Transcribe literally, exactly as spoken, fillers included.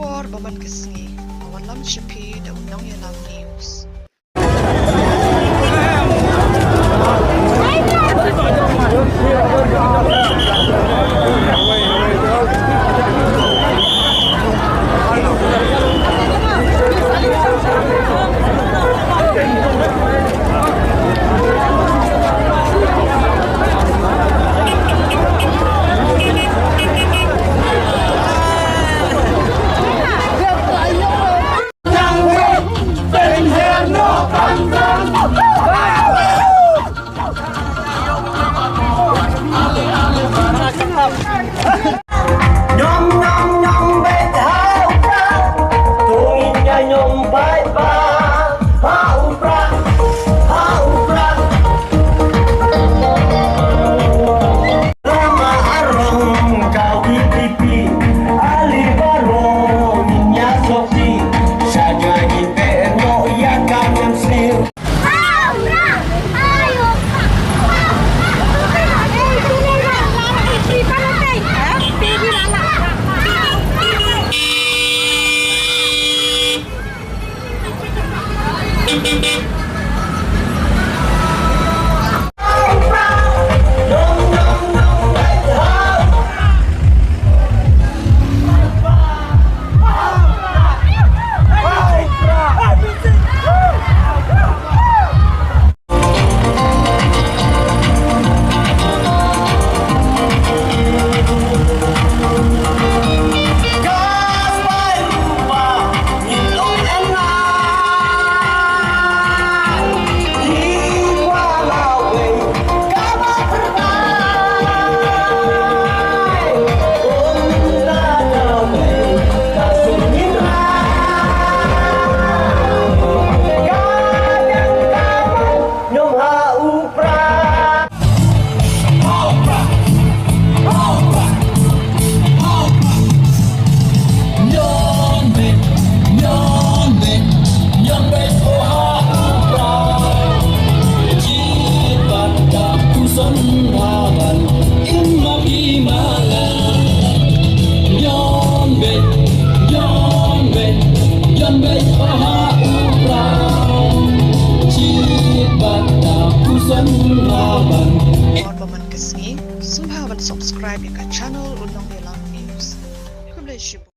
Por ba man ka sngi, nga wanlam sha phi da u Nongïalam News. Ñiom, ñiom, ñiom beit ha u Prah. To ngin ïa ñiom beit bha ha u Prah, ha u Prah. Lama arong ka VPP, ali baroh ngin ïa sopti. Sha jong ngi peit noh ïa ka niam sniew. Bad ba man ka sngi, sngewbha ban subscribe ïa ka channel U Nongïalam News. Khublei shibun.